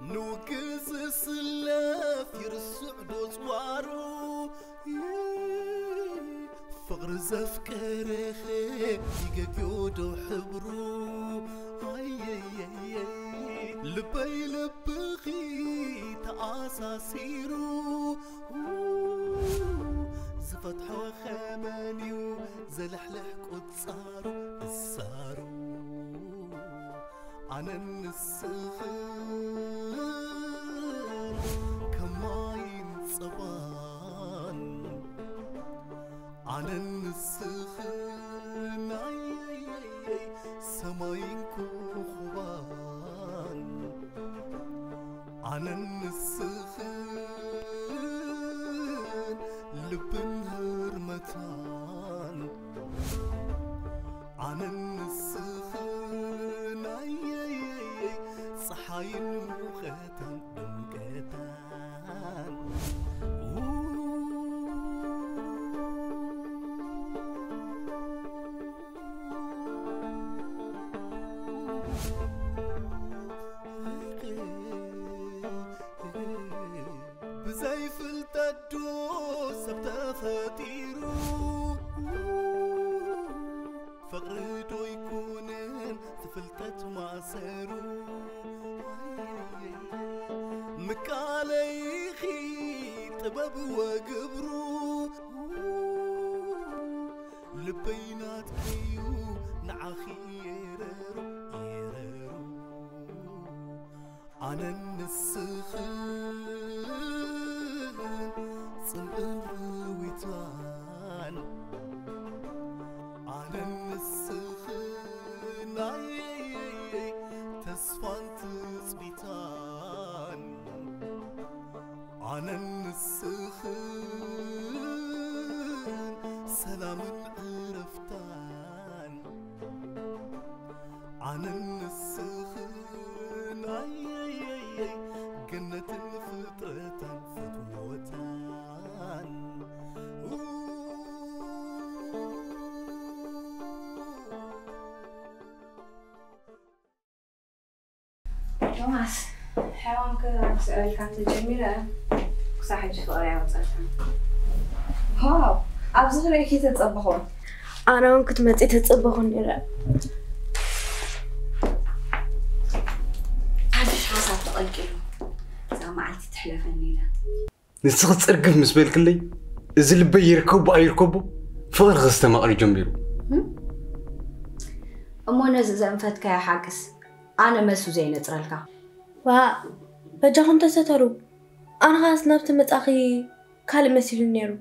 ንውግእ ዝስለፍ ይርስዕ ዶ ጽዋሩ? ፍቕሪ ዘፍቀረኸ ይገግዮ ዶ ሕብሩ? ኣየየየ ልበይ ልብኺ ተኣሳሲሩ፣ ዝፈትሖ ኸመንዩ ዘልሕልሕ ቁጻሩ እሳሩ። ኣነን ንስኽን ከማይን ጸባን፣ ኣነን ንስኽን ኣየየየይ ሰማይን ኮኾባን፣ ኣነን ንስኽን ልብን ህርመታን፣ ኣነን ንስኽን ኣየየየይ ጸሓይን ሙቐታን ድምቀታን። ብዘይ ፍልጠት ዶ ሰብ ተፈጢሩ? ፍቕሪ ዶ ይኩንን ፍልጠት ማእሰሩ? ምቃለይኺ ጥበብ ወግብሩ፣ ልበይ ናትኪዩ ንዓኺ የረሩ፣ የረሩ። ኣነን ንስኽን ጽምእን ርዊታን፣ ኣነን ንስኽን ኣየየየይ ተስፋን ትጽቢታን፣ ኣነን ንስኽን ሰላምን ዕረፍታን፣ ኣነን ንስኽን ኣየየየይ ገነትን ፍጥረታን ፍትወታን። ቶማስ፣ ሕማም ክስዕረልካ እንተጀሚረ፣ ክሳዕ ሕጂ ፍቕሪ ኣይወጸልካን። ዋው፣ ኣብዚ ክርእየኪ ተጸበኹ። ኣነ እውን ክትመጺ ተጸበኹ ነይረ። ሓድሽ ሓሳብ ተቐልቂሉ፣ እዛ መዓልቲ ትሕለፈኒ ኢለ። ንስኺ ጽርግፍ ምስ በልክለይ፣ እዚ ልበይ ይርከቦ ኣይርከቦ፣ ፍቕሪ ከስተማቕር ጀሚሩ። እም? እሞ ነዚ ዘንፈትካዮ ሓቅስ፣ ኣነ መልሱ ዘይነጽረልካ። ዋ፣ በጃኹም ተሰተሩ። ኣነ ኸኣስ ናብቲ ምጻኺ ካልእ መሲሉ ነይሩ።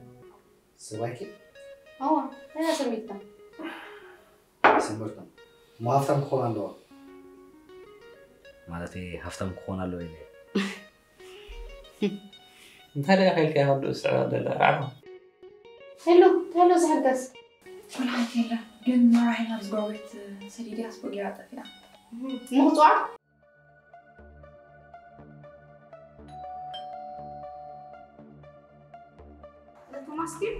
ሰባይኪ? ኣዋ፣ እንታይ ሰሚዕካ? ይሰምርኩም። እሞ ሃፍታም ክኾን ኣለዎ። ማለተይ፣ ሃፍታም ክኾን ኣለዎ ኢለ። እንታይ ደኣ ከይልካ ይኸዱ ስዕባ ደላ ራዕባ? ሄሎ፣ ሄሎ፣ ዝሕገዝ። ወላ ሓንቲ የለ፣ ግን መራሒና ኣብዚ ጎረቤት ሰዲድያ ስፖ ጌራ ጠፊኣ። እም፣ ምኽጽዋ? ቶማስ ግን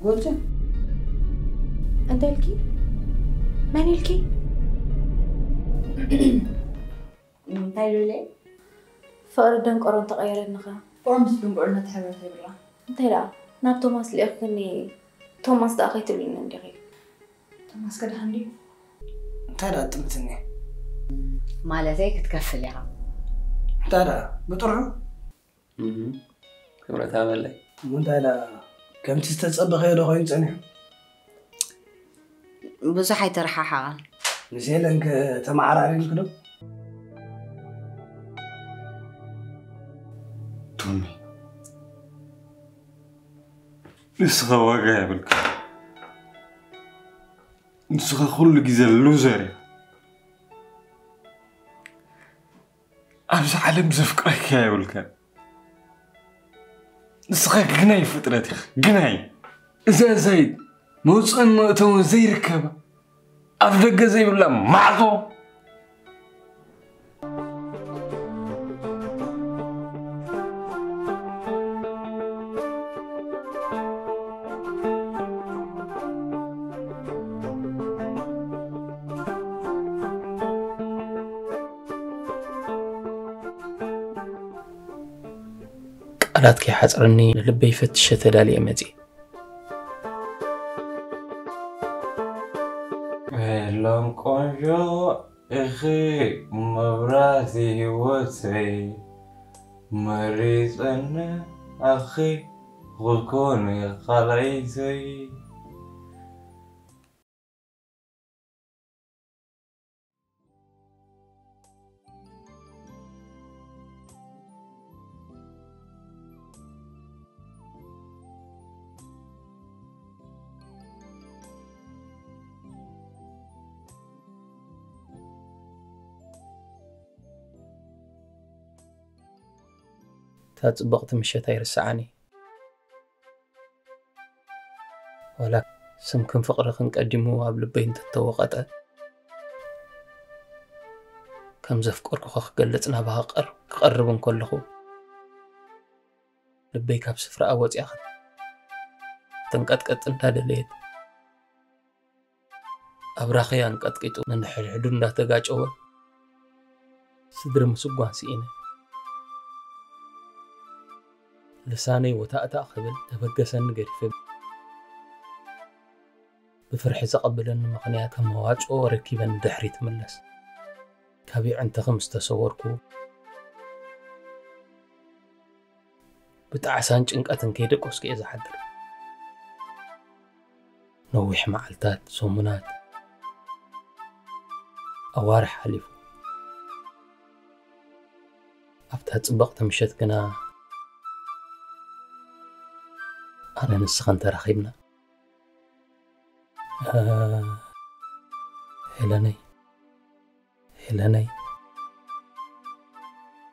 ጎልጀ፣ እንታይ ኢልኪ? መን ኢልኪ? እንታይ ኢሉ ኢለ? ፍቕሪ ደንቆሮ እንተቐየረኒ ኸ? ፍቕሪ ምስ ድንቁርነት ሕብረት የብላን። እንታይ ደኣ? ናብ ቶማስ ልኢኽክኒ፣ ቶማስ ደኣ ከይትብልኒ እንዲኺ? ቶማስ ከ ደሓን ድዩ? እንታይ ደኣ ጥምትኒ? ማለተይ ክትከፍል ኢኻ። እንታይ ደኣ? ብጥርሑ? እም፣ ክብረት ሃበለይ። እሞ እንታይ ደኣ? ከምቲ ዝተጸበኸዮ ዶ ኮይኑ ጸኒሑ? ብዙሕ ኣይተረሓሓቐን። ምስ ሄለን ከ ተመዓራሪልክ ዶ? ቶሚ፣ ንስኻ ዋጋ የብልካ። ንስኻ ኩሉ ግዜ ሉዘር ኢኻ። ኣብዚ ዓለም ዘፍቅረካ የብልካን። ንስኻ ግናይ ፍጥረት ኢኻ፣ ግናይ። እዛ እዛይ መውፅእን መእተውን ዘይርከባ፣ ኣፍ ደገ ዘይብላ ማዕጾ። ቃላት ከይሓጽረኒ ንልበይ ፈትሸ ተዳልየ መጺእ። ሄለን ቆንጆ፣ ኢኺ መብራህቲ ህይወተይ፣ መሪጸኒ ኣኺ ክኮኒ ካልኣይተይ። እታ ጽብቕቲ ምሸት ኣይርስዓን እየ። ዋላ ስምክን ፍቕርኽን ቀዲሙ ኣብ ልበይ እንተተወቐጠ፣ ከም ዘፍቀርኩኺ ክገልጽ ናባኺ ክቐር-፣ ክቐርብ እንከለኹ፣ ልበይ ካብ ስፍራኣ ወጺኣ ክትንቀጥቀጥ እንዳደለየት፣ ኣብራኸይ ኣንቀጥቂጡ ነንሕድሕዱ እንዳተጋጨወ፣ ስድሪ ምስጓን ስኢነ። ልሳነይ ወታእታእ ክብል ተበገሰኒ ገዲፈ፣ ብፍርሒ ዘቐብለኒ ምኽንያት ከም መዋጽኦ ረኪበ ንድሕሪት እምለስ። ካብ የዕንተኺ ምስ ተሰወርኩ፣ ብጣዕሳን ጭንቀትን ከይደቀስኩ እየ ዝሓድር። ነዊሕ መዓልታት፣ ሰሙናት፣ ኣዋርሕ ሓሊፉ። ኣብታ ጽብቕቲ ምሸት ግና ኣነ ንስኽን ተራኺብና። እ፣ ሄለነይ፣ ሄለነይ፣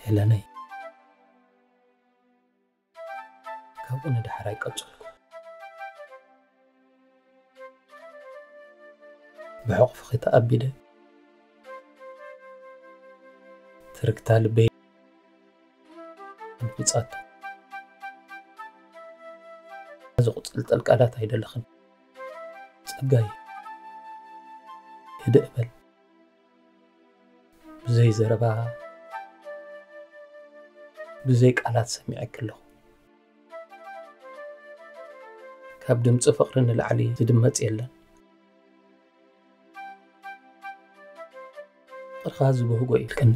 ሄለነይ። ካብኡ ንደሓር ኣይቀጸልኩ። ብሕቑፍኺ ተኣቢደ፣ ትርግታ ልበይ ኣድሚጻቶ። ዝቑጸልጠል ቃላት ኣይደለኽን። ጸጋይ፣ ህድእ በል። ብዘይ ዘረባ፣ ብዘይ ቃላት ሰሚዐኪ ኣለኹ። ካብ ድምፂ ፍቕሪ ንላዕሊ ዝድመፅ የለን። ፍቕርኻ ዝብህጎ ኢልክኒ።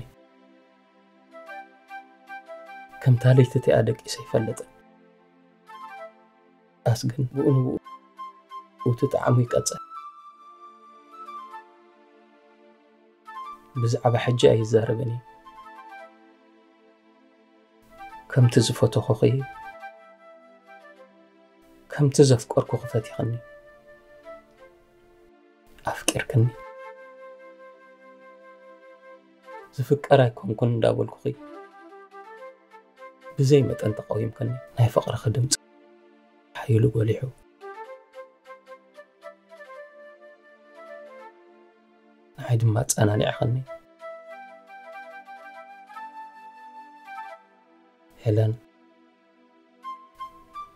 ከምታ ለይቲ እቲኣ ደቂሰ ኣይፈልጥን። ኣስ ግን ብኡ ንብኡ እቲ ጣዕሙ ይቀጽል። ብዛዕባ ሕጂ ኣይዛረብን እየ። ከምቲ ዝፈተኹኺ፣ ከምቲ ዘፍቀርኩኺ ፈቲኽኒ። ኣፍቂርክኒ። ዝፍቀር ኣይኮንኩን እንዳበልኩኺ ብዘይ መጠን ተቃዊምክኒ። ናይ ፍቅርኺ ድምፂ ሓይሉ ጎሊሑ። ንዓይ ድማ ኣጸናኒዕኽኒ። ሄለን፣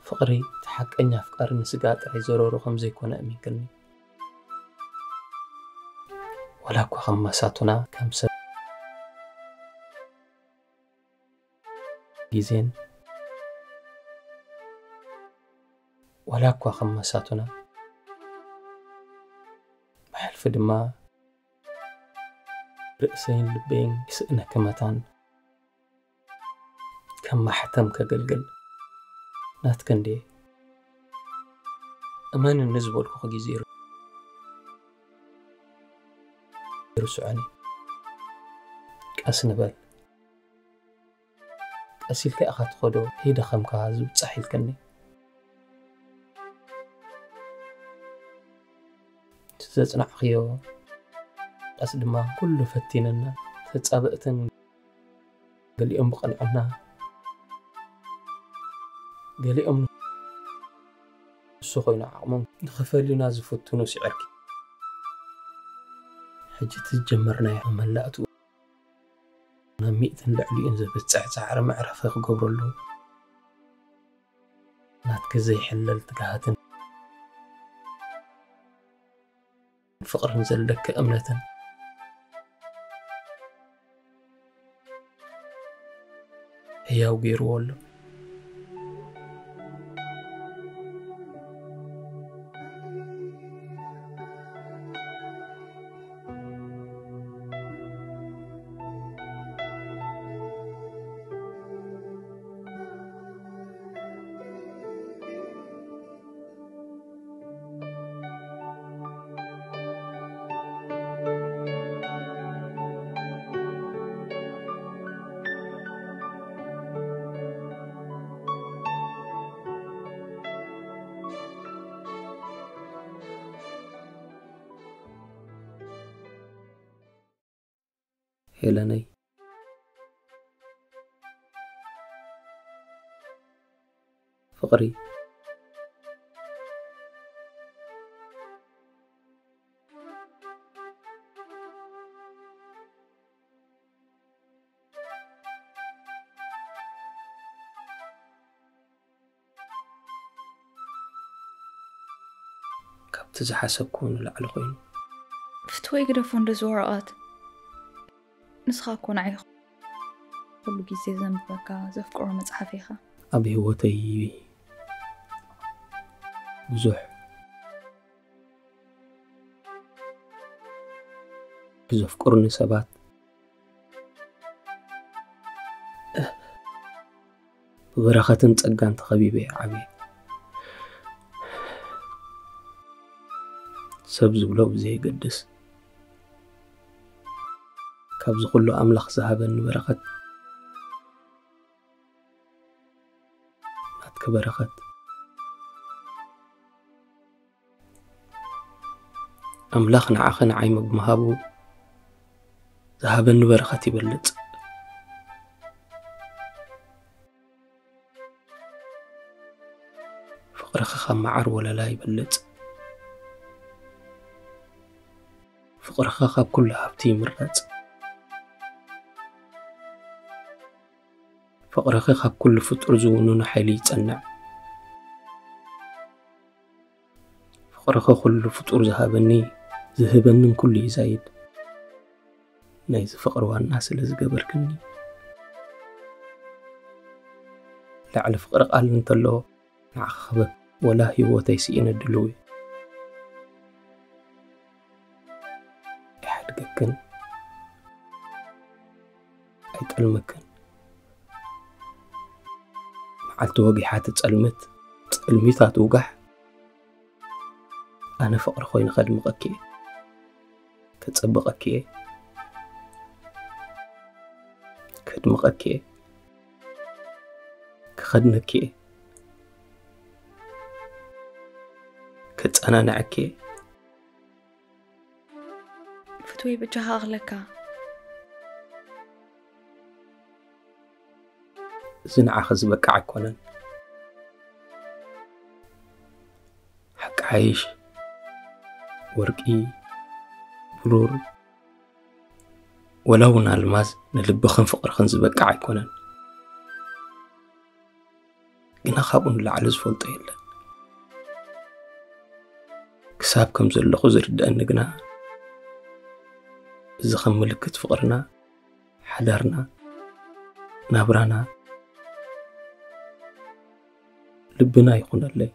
ፍቕሪ፣ እቲ ሓቀኛ ኣፍቃሪ ንስጋ ጥራይ ዘረሮ ከም ዘይኮነ ኣሚንክኒ። ዋላ እኳ ከም መሳቱና፣ ከም ሰብ ግዜን፣ ዋላ እኳ ከም መሳቱና፣ ብሕልፊ ድማ ርእሰይን ልበይን ይስእነኪ መታን። ከም ማሕተም ከገልግል ናትኪ እንድየ። እመንኒ ዝበልኩኺ ግዜ ይር-፣ ይርስዖኒ። ቀስ ንበል። ቀስ ኢልካ ኢኻ ትኸዶ፣ ከይደኸምካ ዝብጻሕ ኢልክኒ። እቲ ዘጽናዕኽዮ ቀስ ድማ ኩሉ ፈቲንና ተጻብእትን ገሊኦም ብቕንዕና፣ ገሊኦም ንሱ ኮይኑ ዓቕሞም ንኽፈልዩና ዝፍትኑ ስዒርኪ። ሕጂ እቲ ዝጀመርናዮ መላእትኡ ናብ ሚእትን ልዕሊኡን ዘብጽሕ ጻዕሪ መዕረፊ ክገብረሉ ናትኪ ዘይሕለል ትግሃትን ፍቕርን ዘለኪ እምነትን ህያው ገይርዎ ኣሎ። ሄለነይ፣ ፍቕሪ ካብቲ ዝሓሰብኩዎ ንላዕሊ ኮይኑ። ፍትወይ ግደፎ እንደዚ ወረቐት። ንስኻ እኮ ንዓይ ኩሉ ግዜ ዘንብበካ ዘፍቅሮ መጽሓፍ ኢኻ። ኣብ ህይወተይ ብዙሕ ብዘፍቅሩኒ ሰባት ብበረኸትን ጸጋን ተኸቢበ እየ ዓብየ። ሰብ ዝብሎ ብዘየገድስ፣ ካብዚ ኩሉ ኣምላኽ ዝሃበኒ በረኸት፣ ናትኪ በረኸት፣ ኣምላኽ ንዓኺ ንዓይ ብምሃቡ ዝሃበኒ በረኸት ይበልጽ። ፍቕርኺ ካብ መዓር ወለላ ይበልጽ። ፍቕርኺ ካብ ኩሉ ሃብቲ ይምረጽ። ፍቕርኺ ካብ ኩሉ ፍጡር ዝውንኑ ሓይሊ ይጸንዕ። ፍቕርኺ ኩሉ ፍጡር ዝሃበኒ፣ ዝህበንን ኩሉ ይዛይድ። ናይዚ ፍቕሪ ዋና ስለ ዝገበርክኒ፣ ልዕሊ ፍቕሪ ቃል እንተሎ፣ ንዓኺ ክበብ ወላ ህይወተይ ስኢነ ድልው እየ። ኣይሓድገክን፣ ኣይጠልመክን። መዓልቲ ወጊሓ ትጸልምት፣ ጸልሚታ ትውጋሕ። ኣነ ፍቕሪ ኮይነ ከድምቐኪ እየ። ከጸብቐኪ እየ። ከድምቐኪ እየ። ክኸድነኪ እየ። ከጸናንዐኪ እየ። ፍትወይ በጃኻ ኣኽለካ። እዚ ንዓኺ ዝበቅዕ ኣይኮነን። ሓቂ ሓይሽ፣ ወርቂ፣ ብሩር፣ ወላ እውን ኣልማዝ ንልብኽን ፍቕርኽን ዝበቅዕ ኣይኮነን። ግና ካብኡ ንላዕሊ ዝፈልጦ የለን። ክሳብ ከም ዘለኹ ዝርድኣኒ ግና፣ እዚ ከም ምልክት ፍቕርና፣ ሓዳርና፣ ናብራና፣ ልብና ይኹነለይ።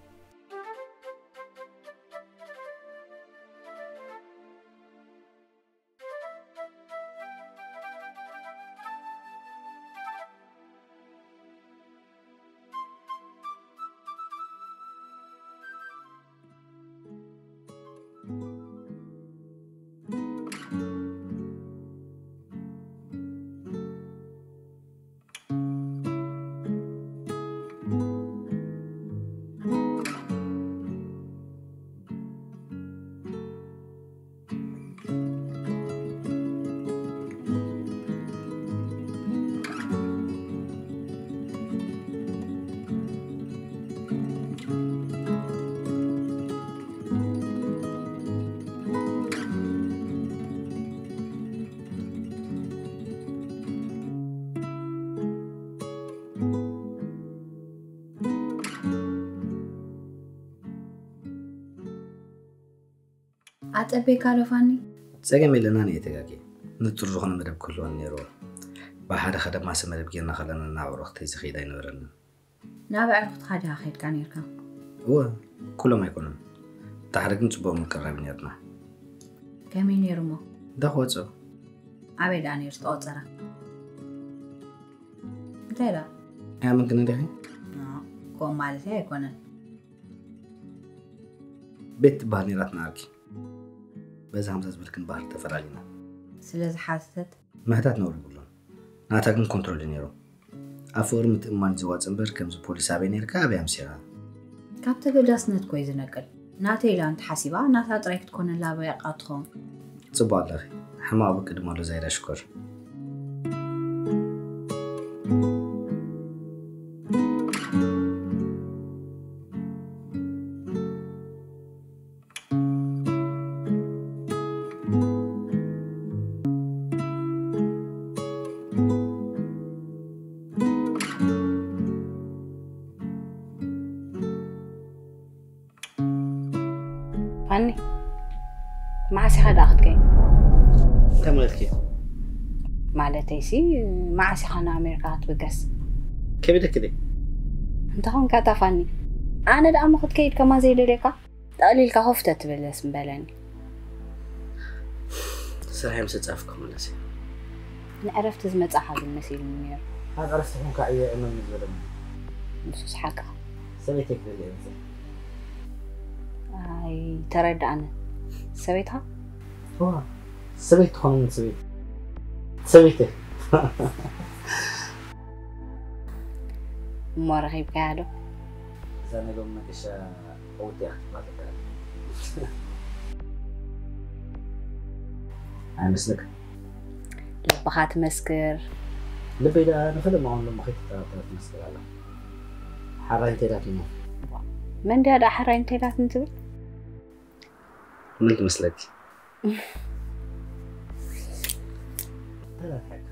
ኣጸቤካ ዶ ፋኒ? ጸገም የለና፣ ንየ ተጋግየ። ንጹር ዝኾነ መደብ ክህልወኒ ነይርዎ። ብሓደ ከደማሰ መደብ ጌርና ከለና እናበሮ ክትይ ዝኸይድ ኣይነበረንን። ናብ ኣዕሩኽትኻ ዲኻ ከይድካ ነይርካ? እወ፣ ኩሎም ኣይኮኑን። እቲ ሓደ ግን ጽቡቕ ምቅርራብ ነይርና። ከመይ ነይሩ እሞ? ዳኽ ወጾ። ኣበይ ደኣ ነይሩ ዝተቖጸረ? እንታይ ደኣ? ኣያምን ግን እንዲኺ? ኖ፣ ከምኡ ማለተይ ኣይኮነን። ቤት ትበሃል ነይራትና ዓርኪ። በዚ ሃምሳ ዝበልክን ባህሪ ተፈላሊና። ስለ ዝሓተተት? ምሕታት ነውሪ የብሉን። ናታ ግን ኮንትሮል እዩ ነይሩ። ኣብ ፍቕሪ ምትእምማን እዩ ዘዋጽእ እምበር፣ ከምዚ ፖሊስ ኣበይ ነይርካ፣ ኣበይ ኣምሲኻ? ካብ ተገዳስነት እኮ እዩ ዝነቅል። ናተይ ኢላ እንተሓሲባ፣ ናታ ጥራይ ክትኮነላ ኣበይ ኣቃ ትኸውን? ጽቡቕ ኣለኺ። ሕማቕ ብቂ ድማ ኣሎ ዛይዳ ሽኮር። ንስኻ ደኣ ክትከይድ? እንታይ ማለት እዩ? ማለተይሲ፣ መዓስ ኢኻ ንኣሜሪካ ክትብገስ? ከቢደኪ ድዩ? እንተኾንካ ጣፋኒ። ኣነ ደኣ እሞ ክትከይድ ከማ ዘይደልየካ፣ ጠቕሊልካ ኮፍ ተትብል ደስ ምበለኒ። ስራሐይ ምስ ጻፍኩ ክምለስ እየ። ንዕረፍቲ ዝመጻኻ ግን መሲሉኒ ነይሩ። ኣብ ዕረፍቲ ኮንካ እየ እመም ዝበለኒ። ንሱስ ሓቅኻ። ሰበይተይ ክደሊ እየ መጺእ። ኣይተረድኣንን። ሰበይትኻ? እዋ፣ ሰበይቲ ትኾነኒ ሰበይቲ። ሰበይቲ። እሞ ረኺብካያ ዶ? እዛ ናይ ሎሚ መገሻ ዕውቲ እያ ክትበሃል ትከኣል። ኣይመስለካ? ልብኻ ትመስክር። ልበይ ደኣ ንፈለማ እውን ሎሚ ከይተጠራጠረ ትመስክር ኣላ። ሓራይ እንተይላትኒ። መን ድያ ደኣ ሓራይ እንተይላትኒ ትብል? መን ትመስለኪ? ተላትሐካ።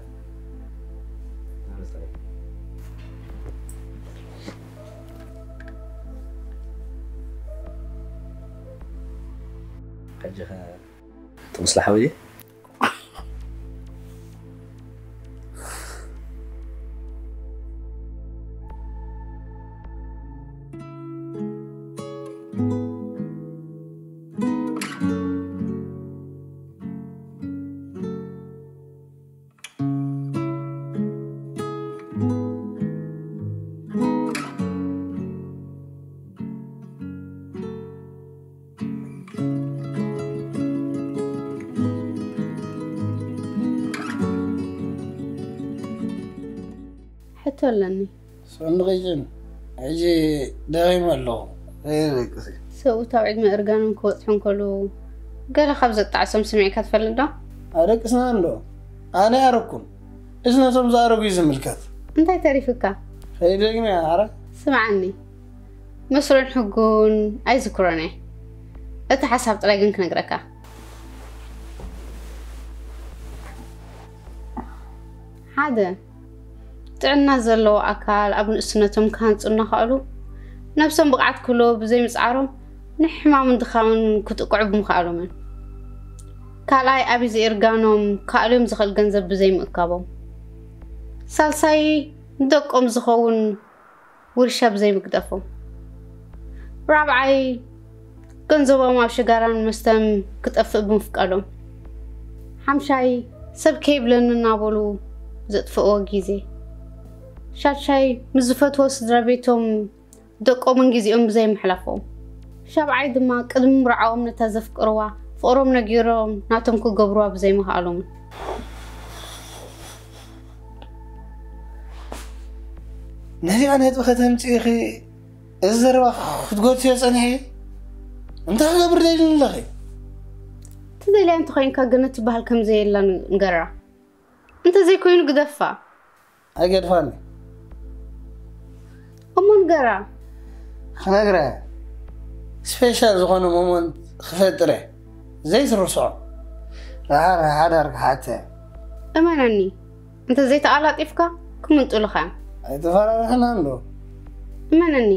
ሕጂ ኸ ትምስላ ሓወይ? ሕቶ ኣለኒ። ሰንድቂጭን ሕጂ ደኺመ ኣለኹ። ከይደቅሲ። ሰብኡት ኣብ ዕድመ እርጋኖም ክበጽሑ እንከለዉ ገለ ካብ ዘጣዕሶም ስሚዕካ ትፈልጥ ዶ? ኣደቅስና እንዶ ኣነ ኣረኩን። እዚ ነቶም ዝኣረጉ እዩ ዝምልከት። እንታይ ተሪፍካ? ከይደግመ ኣረ ስምዓኒ፣ መስሎን ሕጉን ኣይዝክሮን እየ። እቲ ሓሳብ ጥራይ ግን ክነግረካ። ሓደ፣ ጥዕና ዘለዎ ኣካል ኣብ ንእስነቶም ክሃንጹ እናኸኣሉ ነብሶም ብቕዓት ክህልዎ ብዘይምጽዓሮም ንሕማምን ድኻምን ክጥቅዑ ብምኽኣሎምን። ካልኣይ፣ ኣብይ ዘእርጋኖም ክኣልዮም ዝኽእል ገንዘብ ብዘይምእካቦም። ሳልሳይ፣ ንደቆም ዝኸውን ውርሻ ብዘይምግደፎም። ራብዓይ፣ ገንዘቦም ኣብ ሽጋራን መስተን ክጠፍእ ብምፍቃዶም። ሓምሻይ፣ ሰብ ከይብለኒ እናበሉ ዘጥፍእዎ ግዜ። ሻድሻይ፣ ምስ ዝፈትዎ ስድራ ቤቶም ደቆምን ግዜኦም ብዘይምሕላፎም። ሻብዓይ ድማ ቅድሚ ምርዓዎም ነታ ዘፍቅርዋ ፍቕሮም ነጊሮም ናቶም ክገብርዋ ብዘይምኽኣሎምን። ነዚኣ ነጥቢ ከተምፅኢኺ እዚ ዘረባ ክትጎትዮ ፀኒሒ እንታይ ክገብር ደይልን ኣለኺ? ትደልያ እንተኾይንካ ግን ትበሃል ከም ዘየላ ንገራ። እንተዘይኮይኑ ግደፋ። ኣይገድፋኒ። እሞ ንገራ። ክነግራ ስፔሻል ዝኾነ ሞመንት ክፈጥረ ዘይትርስዖ ደሓር ሓዳር ክሓተ። እመነኒ፣ እንተዘይተኣላጢፍካ ክምንጥሉኻ እዮም። ኣይተፈራርሕና እንዶ። እመነኒ።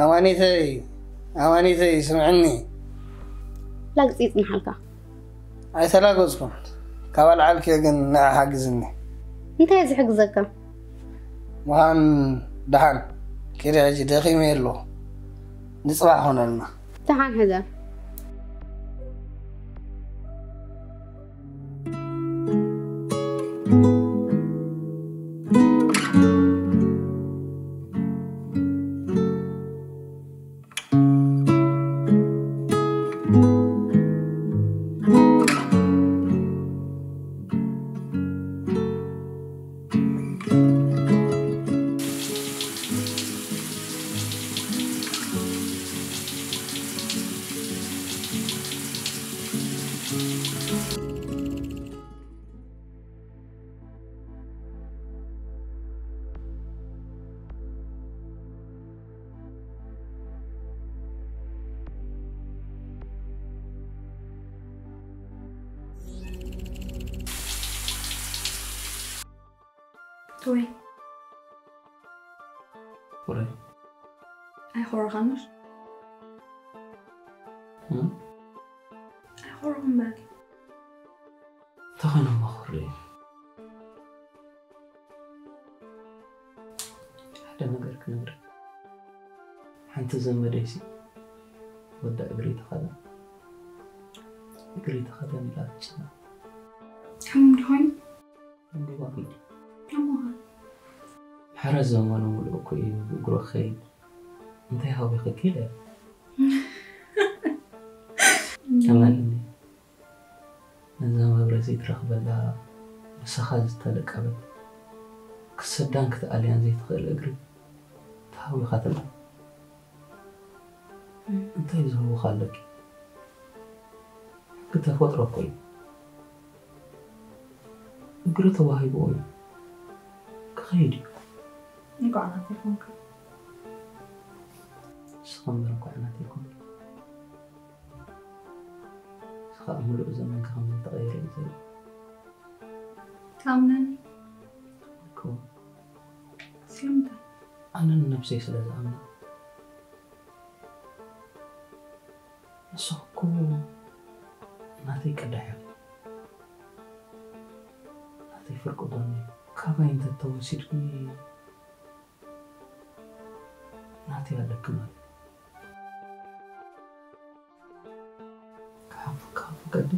ኣማኒተይ ኣማኒተይ ስምዕኒ። ላግጺ ይጽንሓልካ። ኣይተላገጽኩን። ካብ ኣልዓልክዮ ግን ንዓ ሓግዝኒ። እንታይ እየ ዝሕግዘካ? ምዃን ደሓን። ኪደ ሕጂ ደኺመ ኣለኹ። ንጽባሕ ኾነልና። ደሓን ሕደር። ወይ ወረ ኣይኾረኻኖሽ እም? ቁሩብ እምበር። ተኾይኖም መኹሪ ሓደ ነገር ክነግረካ። ሓንቲ ዘመደይሲ ወዳ እግሪ ተኸዳ እግሪ ተኸዳ ኢላ ትጭና። ሕሙም ድኾይኑ? ደንጊባ ትምዲ። ኣሞሃል። ሕረ ዘመኑ ሙሉእ እኮ እዩ እግሩ ክኸይድ። እንታይ ሃዊኽኪ ኢለ። ተመንኒ። ነዛ መብረ ዘይትረኽበላ ንስኻ ዝተለቀበት ክሰዳን ክትኣልያን ዘይትኽእል እግሪ ተሃዊኻትላ። እንታይ ዝህቡኻ ኣለኪ? ሕጊ ተፈጥሮ እኮ እዩ። እግሪ ተዋሂብዎ እዩ። ክኸይድ እዩ። እንኳዕ ናተይ ኮንካ። ንስኻ እምበር እንኳዕ ናተይ ኮንኪ። ንስኻ ኣብ ምሉእ ዘመንካ ከም ዘይተቐየረ እዩ ዘርኢ። ትኣምነኒ? እኮ ስለምንታይ? ኣነ ንነብሰይ ስለ ዝኣምና። ንስኺ እኮ ናተይ ቅዳሕ ኢኺ። ናተይ ፍርቂ ጎኒ ኢኺ። ካባይ እንተተወሲድኪ ናተይ ኣለኪ ማለት እዩ። ክሓፍካ ፍቀዲ።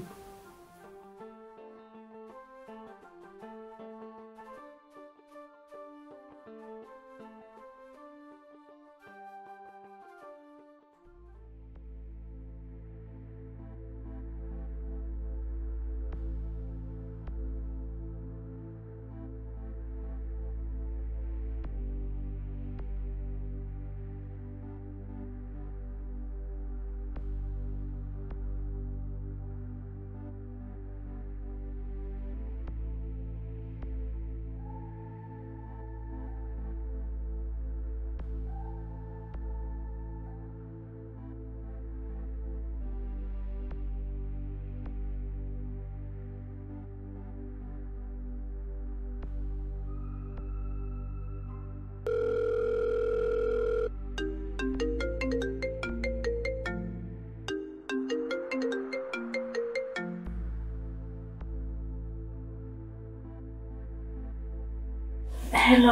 ሄሎ።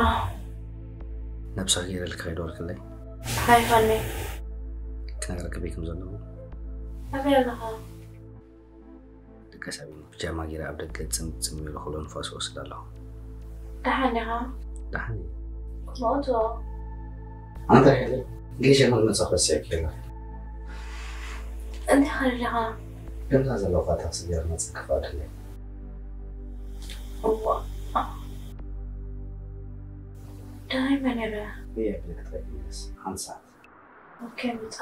ነብስኺ ገይረ ልክኸይድ ወርክለይ ሓይፋኒ። ክነግረኪ በይ ከም ዘለኹ ኣበይ ኣለኻ? ደቂ ሰብን ብጃማ ገይረ ኣብ ደገ ጽም ጽም ኢሉ ክሎ ንፋስ ወስድ ኣለኹ። ደሓን ዲኻ? ደሓን እየ። ክመውቶ ኣንተ ሄለ ጌሸ መመጻ ፈስያ ኬላ እንታይ ኸሪለኻ? ከምዛ ዘለዋ ታክሲ ገይረ መጽ ክፋድለይ እዋ ዳይ መነረ ብየ ብልክትረኪ ምስ ሓንቲ ሰዓት ኦኬ ምጻ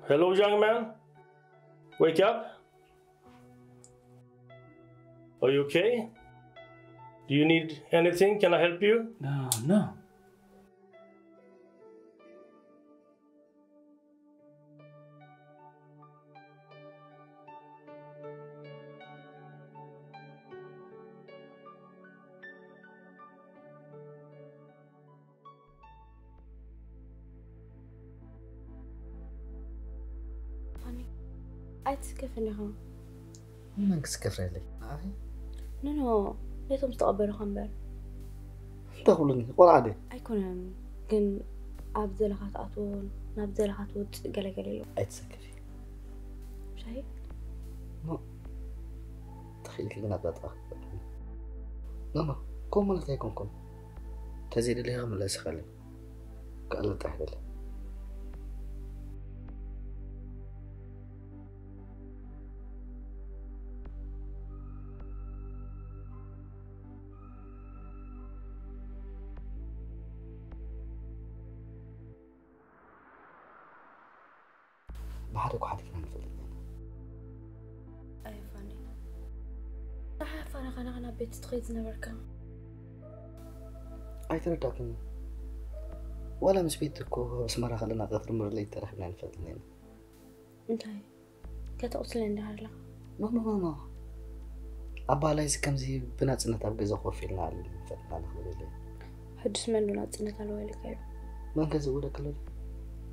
Hello, young man. Wake up. Are you okay? Do you need anything? Can I help you? No, no. ፋኒ፣ ኣይትስከፍን ኢኻ። መን ክስከፍ ኢለይ? ኣይ ኖ ኖ፣ ነቶም ዝተቐበሉኻ እምበር። እንታይ ክብሉኒ? ቆልዓ ድየ? ኣይኮነን፣ ግን ኣብ ዘለኻ ትኣትዎን ናብ ዘለኻ ትወፅእ ገለገለ ኣሎ። ኣይትሰከፊ። ሻሂ? ኖ። ተኽኢልኪ ግን ኣብ ጣጣ ክትበልዕኒ። ኖ ኖ፣ ከምኡ ማለት ኣይኮንኩን። ተዘይደሊኻ ምለሲ ከለይ። ክኣለ ጥራሕ ደለ። ብሓደ እኮ ሓሊፍና ንፈልጥ ኢና። ኣይ ፋኒ፣ ንሓ ፋኒ ኸነኻ ናብ ቤት ትኸይድ ዝነበርካ። ኣይተረዳእክን። ዋላ ምስ ቤት እኮ ኣብ ኣስመራ ከለና ቀትሪ ምርለይ ተራኺብና ንፈልጥ ኢና። እንታይ? ከተቑስለኒ ዲኻ ኣለኻ? ኖ ኖ ኖ ኖ። ኣባላይስ ከምዚ ብናጽነት ኣብ ገዛ ኮፍ ኢልና ንፈልጥና ንኽእል። ሕዱስ መን ዶ ናጽነት ኣለዋ ኢልካዮ? መን ከ ዝእውደካ ኣሎ?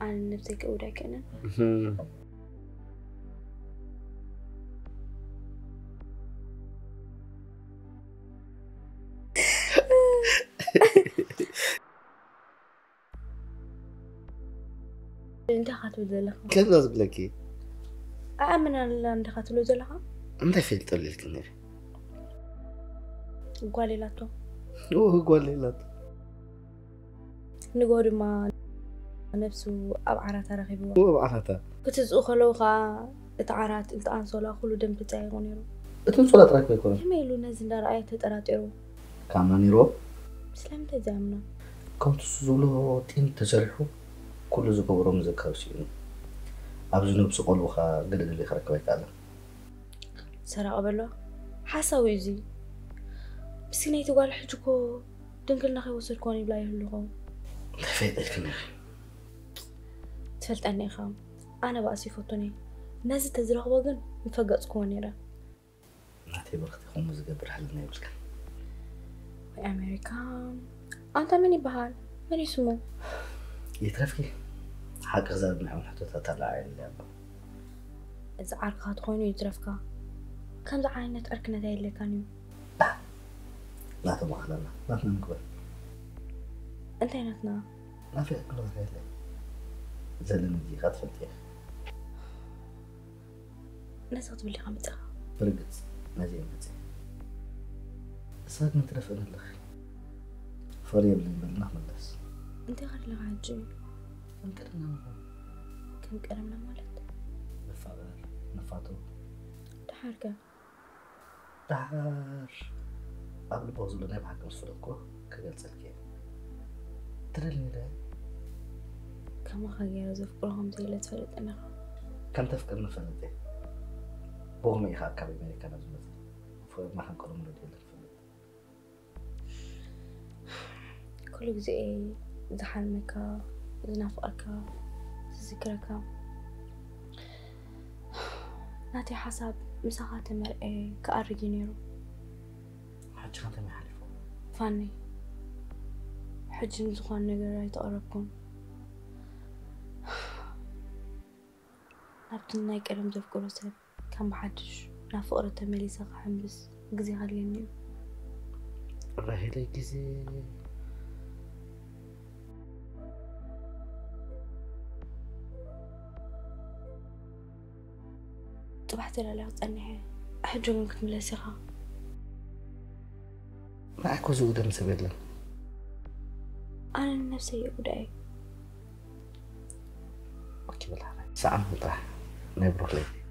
ኣነ ነብሰይ ክእውድ ኣይክእልን። እንታይ ኢኻ ትብል ዘለኻ? ከምዛ ዝብለኪ። ኣኣምን ኣላ እንዲኻ ትብሎ ዘለኻ? እንታይ ፈልጠሉ ኢልክኒ? ጓል ኢላቶ። ኦ፣ ጓል ኢላቶ። ንጎ ድማ ነብሱ ኣብ ዓራታ ረኺብዎ። ኦ፣ ኣብ ዓራታ። ክትዝኡ ከለዉ ኸኣ እቲ ዓራት፣ እቲ ኣንሶላ ኩሉ ደም ተጻይቑ ነይሩ። እቲ ኣንሶላ ጥራይ እኮ ኣይኮነን። ከመይ ኢሉ ነዚ እንዳረኣየ ተጠራጢሩ? ክኣምና ነይርዎ። ስለምንታይ ዘይኣምና? ከምቲ እሱ ዝብሎ ጢን ተሰሪሑ ኩሉ ዝገበሮ ምዝካሩ ስኢኑ። ኣብዚ ነብሱ ቆልኡ ኸኣ ገለ ገለ ክረክብ ኣይከኣለን። ሰራቒ በሎ። ሓሳዊ እዩ እዚ። ምስኪነይቲ ጓል ሕጂ እኮ ድንግልና ከይወሰድክዎን ይብላ ይህልኹ። እንታይ ፈይጠልክን ኢኺ? ትፈልጠኒ ኢኻ። ኣነ ባእሲ ይፈቱን እየ። ነዚ ተዝረኽቦ ግን ምፈገጽክዎ ነይረ። ናተይ ብርኽቲ ከምኡ ዝገብር ሕልና የብልክን። ወይ ኣሜሪካ። ኣንታ መን ይበሃል? መን እዩ ስሙ? ይትረፍኪ። ሓቂ ክዛረብ ናይ ሕቶታት ኣለዓይለ ኣሎ። እዚ ዓርክኻ ተኾይኑ ይትረፍካ። ከምዚ ዓይነት ዕርክነት ኣየድልየካን እዩ። ናቶም ኣኽለና፣ ናትና ንግበር። እንታይ ናትና? ናፊቕኪ ንኽእል። ዘለኒ ዲኻ ትፈልጢ ኢኺ። ነዚ ክትብል ዲኻ መጺኻ? ብርግጽ፣ ነዚ እየ መጺእ። ንሳ ግን ትደፍእኒ ኣለኺ። ፍቕሪ የብለይን በልና ክምለስ። እንታይ ኢኻ ደለኻ ሕጂ? ከም ቀደምና ንኹን። ከም ቀደምና ማለት? ንፋቐር፣ ንፋቶ። ደሓር ከ? ደሓር ኣብ ልቦ ዘሎ ናይ ብሓቂ ምስ ፈለጥኩ ክገልጸልኪ እየ። ትደልኒ ዶ? ከማኻ ገይረ ዘፍቅሮ ከም ዘየለ ትፈልጥኒ ኢኻ። ከም ተፍቅርኒ እፈልጥ እየ። ብኸመይ ኢኻ ካብ ኣሜሪካ ናብ ዝመጽእ? ፍቕርና ከም ቀደሙ ዶ የለን እፈልጥ። ኩሉ ግዜ ዝሓልመካ፣ ዝናፍቐካ፣ ዝዝክረካ። ናተይ ሓሳብ ምሳኻ ተመርዕየ ክኣርግ እዩ ነይሩ። ሕጂ ከ ከመይ ሓሊፉ? ፋኒ፣ ሕጂ ንዝኾነ ነገር ኣይተቐረብኩን። ናብቲ ናይ ቀደም ዘፍቅሮ ሰብ ከም ብሓድሽ ናብ ፍቕሪ ተመሊሰ ክሕምብስ ግዜ ከድልየኒ እዩ። ራሄለይ ግዜ። ጽባሕ ተላልያ ክጸንሕ እየ። ሕጂ እውን ክትምለስ ኢኻ። ንዓይ እኮ ዝውደም ሰብ የለን። ኣነ ንነብሰይ እየ ጉዳይ። ኦኬ፣ በላ። ሰዓም ጥራሕ ናይ ብሩኽ ለይቲ።